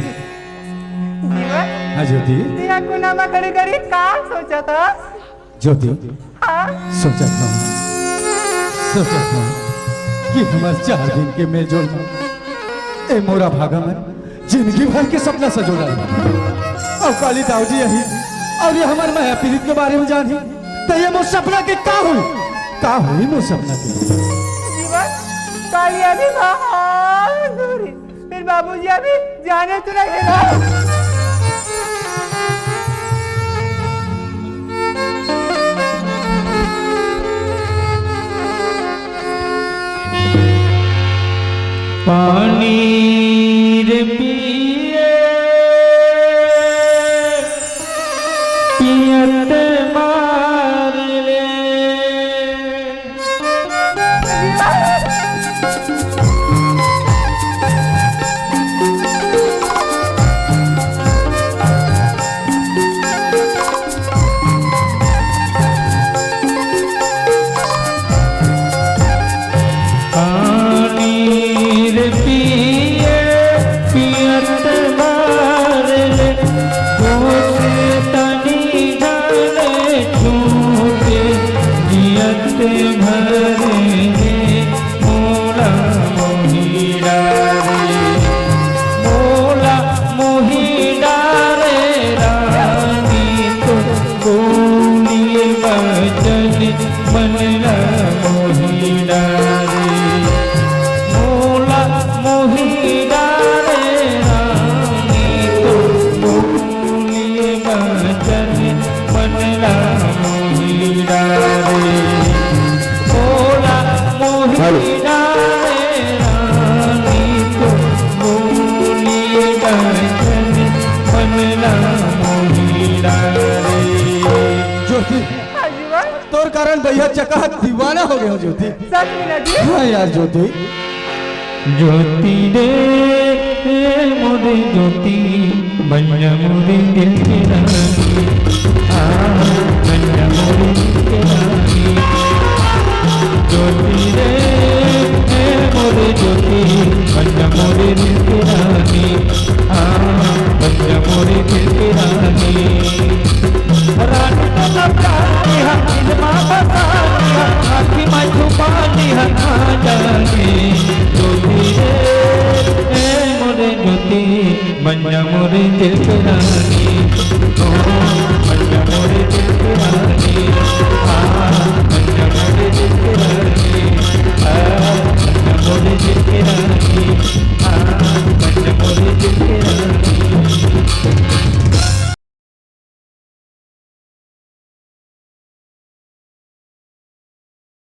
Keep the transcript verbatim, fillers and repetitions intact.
जीवन, हाँ ज्योति। तेरा कोना म खड़े खड़े का सोचत हस? ज्योति, हाँ? सोचत हूँ, सोचत हूँ कि हमर चार दिन के मेलजोल म ए मोर अभागा मन जिंदगी भर के सपना सजो डारे। अउ काली दाऊ जी आही अउ ये हमर मया पीरित के बारे म जानही, त ये मोर सपना के का होही? का होही मोर सपना के? जीवन, काली अभी बहुत दूर हे। फेर बाबूजी अभी जाने तो नहीं ना। पानी रे पिए, पियत मार ले। पानी रे पिए, पियत मार ले, दोष तनी जाने छूटे, जियत भर में मोला मोही डारे, मोला मोही डारे रानी तो बोली बचन मन ला मोही डारे, मोला मोही डारे रानी तो बोली बचन मन ला मोही डारे, मोला मोही हेलो। डारे रानी तो बोली बचन मन ला मोही डारे। ज्योति, हाँ जीवन। तोर कारण भैया चका दीवाना हो गया हो ज्योति। सच में ना जी? हाँ यार ज्योति। ज्योति रे, ए मोरे ज्योति, बन जा मोरे दिल के रानी। आ, बन जा मोरे दिल के रानी। ज्योति रे, ए मोरे ज्योति, बन जा मोरे दिल के रानी। आ, बन जा मोरे दिल के रानी। रानी तो लपटानी है, दिल मा बसानी है, आँखी मा छुपानी है, ना जाने। ज्योति रे, ए मोरे ज्योति, बन जा मोरे दिल के रानी। ओ, बन जा मोरे दिल के रानी।